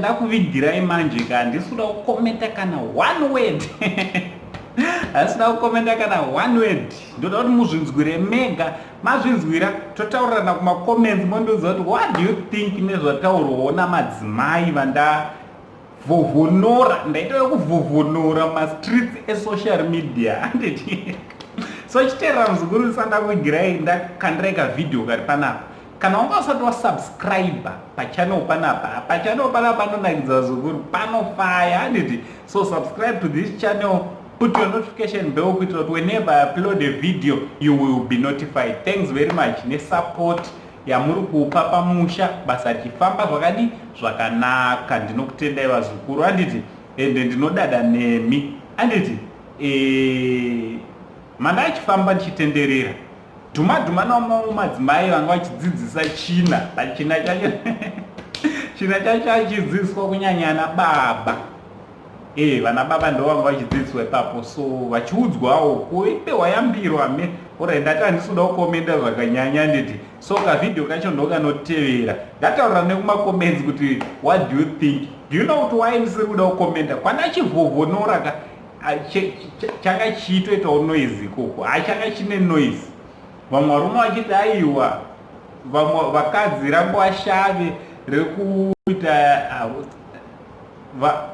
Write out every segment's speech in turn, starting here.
Chandakuvigirai manje ka handisi kuda kukomenta kana one word. Handisi kuda kukomenta kana one word. Ndoda kuti muzvinzwire mega. Mazvinzwira totaurirana kumacomments mondiudza kuti what do you think nezvataurwawo namadzimai vanda vhovhonora ndaita wekuvhovhonora mastreets esocial media handiti so chiteerera muzukuru ndisandakuigirai ndakandirai kavhidhiyo kari panapa kana wanga usati wasubscribe pachannel panapa pachannel panapa panonakidza vazukuru panofaya handiti so subscribe to this channel put your notification bell kuitira kuti whenever i upload a video you will be notified. Thanks very much nesupport yamuri kupa pamusha, basa richifamba zvakadi zvakanaka. Ndinokutendai vazukuru, handiti? Ende ndinodada nemi, handiti? E, manda achifamba ndichitenderera dhuma dhuma namamwe madzimai vanga vachidzidzisa china pachina chacho china chacho achidzidziswa kunyanya ana baba. E, vana baba ndo vanga vachidzidziswa ipapo, so vachiudzwawo kuipewa yambiro ame. Orai, ndati handisi kuda kukomenda zvakanyanya, handiti? So kavhidhiyo kacho ndo kanotevera. Ndataurira nekumacomments kuti what do you think? Do you know kuti why ndisiri kuda kukomenda? Kwandachivhovhonora ka changa chiitoitawo noise ikoko, hachanga chine noise. Vamwe varume vachiti aiwa, vamwe vakadzi rangova shave rekuita va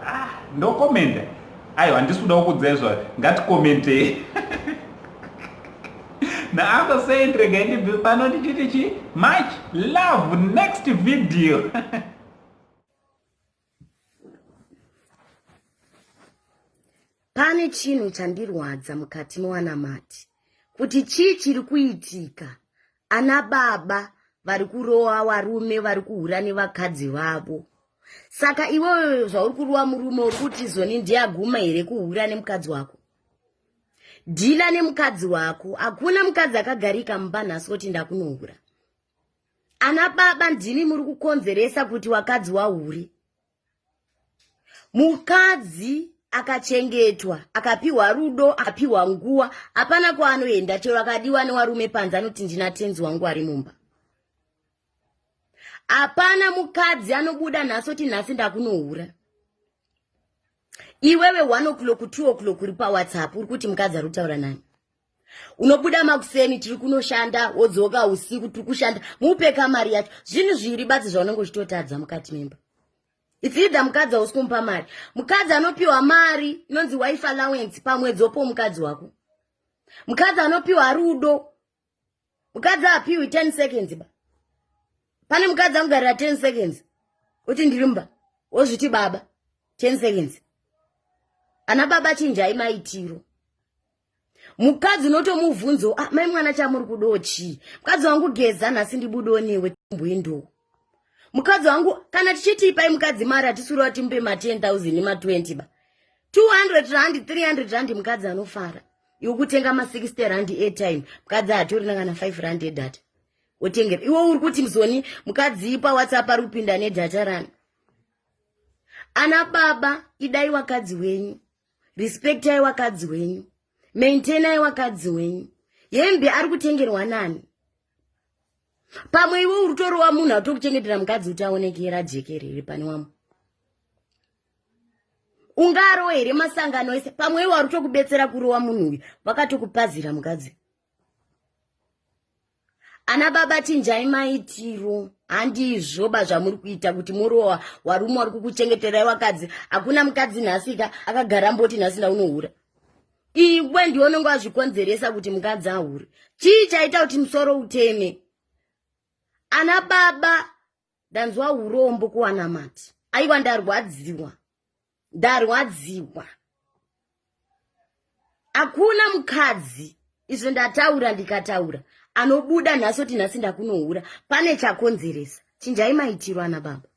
ndokomenda. Aiwa, handisi kuda kukudzai zva, ngatikomentei naango saint. Regai ndibve pano ndichiti chi much love, next video. Pane chinhu chandirwadza mukati mewanamati kuti chii chiri kuitika. Ana baba vari kurowa varume, vari kuhura nevakadzi vavo. Saka iwewe zvauri kurowa murume, uri kuti zoni ndiyaguma here kuhura nemukadzi wako? Dhila nemukadzi wako. Hakuna mukadzi akagarika mumba nhasi kuti ndakunohura. Ana baba, ndimi muri kukonzeresa kuti wakadzi wahuri. Mukadzi akachengetwa, akapiwa rudo, akapiwa nguva, hapana kwaanoenda. Chero akadiwa newarume panze, anoti ndina tenzi wangu ari mumba. Hapana mukadzi anobuda nhasi oti nhasi ndakunohura. Iwewe 1 o'clock, 2 o'clock uri paWhatsApp, uri kuti mukadzi ari kutaura nani? Unobuda makuseni, tiri kunoshanda, wodzoka usiku, tiri kushanda. Mupe kamari yacho. Zvinhu zviri badzi zvaunenge uchitotadza mukati memba. It's either mukadzi hausi kumupa mari. Mukadzi anopiwa mari inonzi wife allowance pamwedzi, wopo mukadzi wako. Mukadzi anopiwa rudo. Mukadzi apiwi 10 seconds ba. Pane mukadzi amugarira 10 seconds kuti ndiri mumba, wozviti baba 10 seconds. Ana baba, chinjai maitiro. Mukadzi unotomubvunzo, ah, mai mwana, chamuri kudawo chii? Mukadzi wangu, geza nhasi ndibudewo newe timboendowo. Mukadzi wangu, kana tichiti ipai mukadzi mari, hatisuriwa timupe ma 10,000 nema 20 ba. 200 rand, 300 rand, mukadzi anofara. Iwe kutenga ma 60 rand airtime, mukadzi hatorina kana 5 rand edata otengera. Iwe uri kuti muzoni mukadzi ipa WhatsApp ari kupinda nedata rani? Ana baba, idai wakadzi wenyu, respectai wakadzi wenyu, maintainai wakadzi wenyu. Hembe ari kutengerwa nani? Pamwe iwe uri torowa munhu atokuchengetera mukadzi kuti aonekera jekerere pane wamwe. Ungarowa here masangano ese? Pamwe iwe wari tokubetsera kurowa munhu uyu, vakatokupazira mukadzi. Ana baba, chinjai maitiro. Handizvo ba zvamuri kuita kuti murowa warume wari kukuchengeterai wakadzi. Hakuna mukadzi nhasika akagara mboti nhasi ndaunohura. Iwe ndiwe unenge wazvikonzeresa kuti mukadzi ahure. Chii chaita kuti musoro uteme? Ana baba, ndanzwa urombo kuwana mati. Aiwa, ndarwadziwa, ndarwadziwa. Hakuna mukadzi, izvo ndataura ndikataura, anobuda nhasi oti nhasi ndakunohura. Pane chakonzeresa. Chinjai maitiro, ana baba.